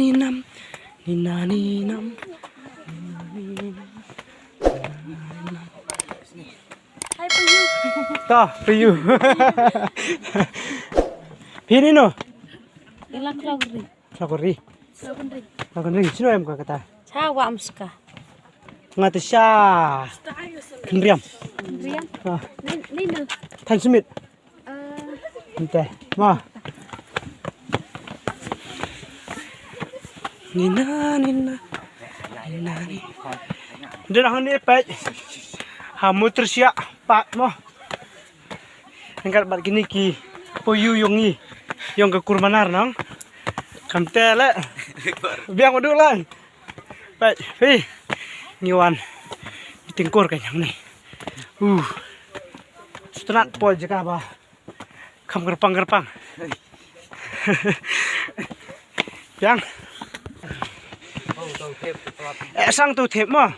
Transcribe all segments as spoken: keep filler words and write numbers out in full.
Ninam, nina ninam. Hi, for you. Ta, for you. Phi ni no? Ila Khlawkynrih. Khlawkynrih. Khlawkynrih. Khlawkynrih. Sino em ka kata? Cha wa amska. Nga te sha. Kynriam. Kynriam. Ah. Ni, ni no. Than Smith. Nte, ma. Nina, nina. Nina, nina. Dang hangne peit. Ha mut rsiah pat mo. Ryngkat bad kine ki poyu yong ngi. Yong ka kur Manar nang. Kamte le. Biang wadu lang. Peit, phi. Ngi wan. Ngi tyngkur ka nyang ni. Uh. Sutnat poi jaka ba. Kham kyrpang kyrpang. Yang. Eh, sang tu thep mo.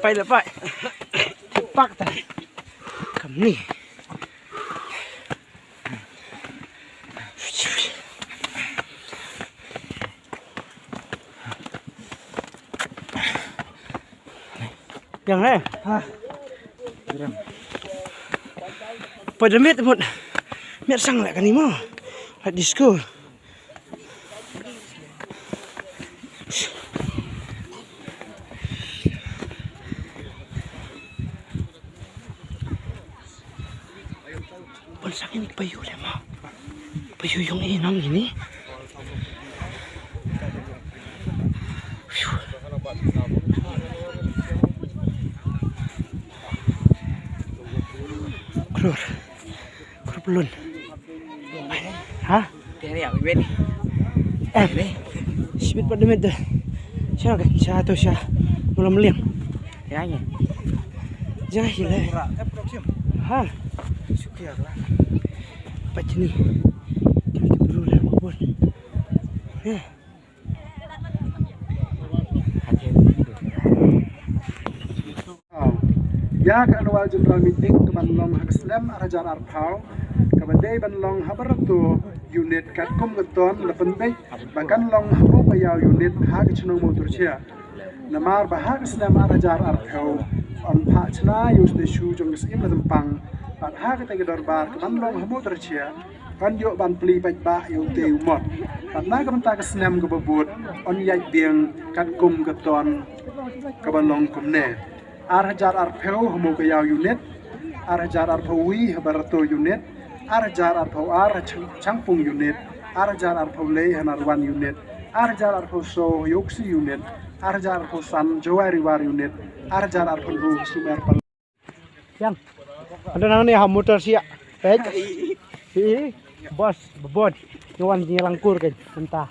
Pai le pai. Pak ta. Kam ni. Yang eh. Ha. Pada mit mut. Mit sang lek kani mo. At disco. Pun sakit ni payu le mo. Payu yong i nong ini. Klur. Klur belun. Ha? Eh. Sibit pat demit de. Sha kan sha to sha. Mulam liang. Ya ni. Jahil eh. Ha. Pat ni. Kini ki bru le bobot. Eh. Ïa ka annual general meeting ka ban long ha ka snem ar hajar arphew, ka ba dei ban long ha Barato unit katkum ka ton la pynbeit ba kan long ha Mowkaiaw unit ha ka chnong Mawtyrchiah. Namar ba ha ka snem ar hajar arphew yn phah chna ïa u station jong ka Syiem Rangbah Tympang, bad ha kata ka dorbar ka ban long ha Mawtyrchiah, kan ïoh ban plie paidbah ïa utei u mot. Bad na ka bynta ka snem ka ba bud yn ïaid biang katkum ka ton ka ba long kumne. Ar hajar arphew ha Mowkaiaw unit, ar hajar arphew wi ha Barato unit, ar hajar arphew ar ha Chang-, Changpung unit, ar hajar arphew le ha Narwan unit, ar hajar arphew saw ha Ïewksi unit, ar hajar arphew san Jowai Riwar unit, ar hajar arphew hynriew ha Sumer Pal- Yang. Ada nang ni ha motor siap. Peit. Hi. Bos, bebon. Ngi wan ngi langkur kan. Mynta.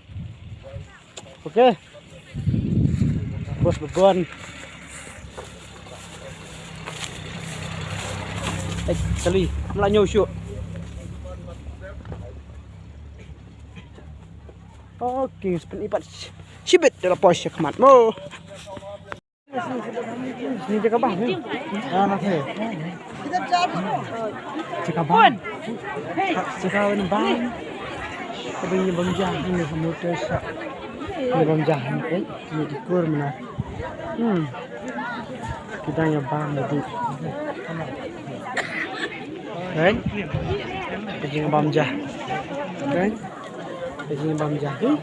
Okey. Bos bebon. Eh, kali. Mla nyu syu. Okey, sepen ipat. Sibit dalam pos ya kemat mo. Ni jaka bang ni. Ah, na the. Jaka bang. Jaka wen bang. Ka bang ni bang jah ni, motor sa. Ni bang jah ni, eh, ni dikur mana. Hmm. Kita yang bang ni. Kan? Ka jingbam jah. Kan? Ka jingbam jah. Hmm.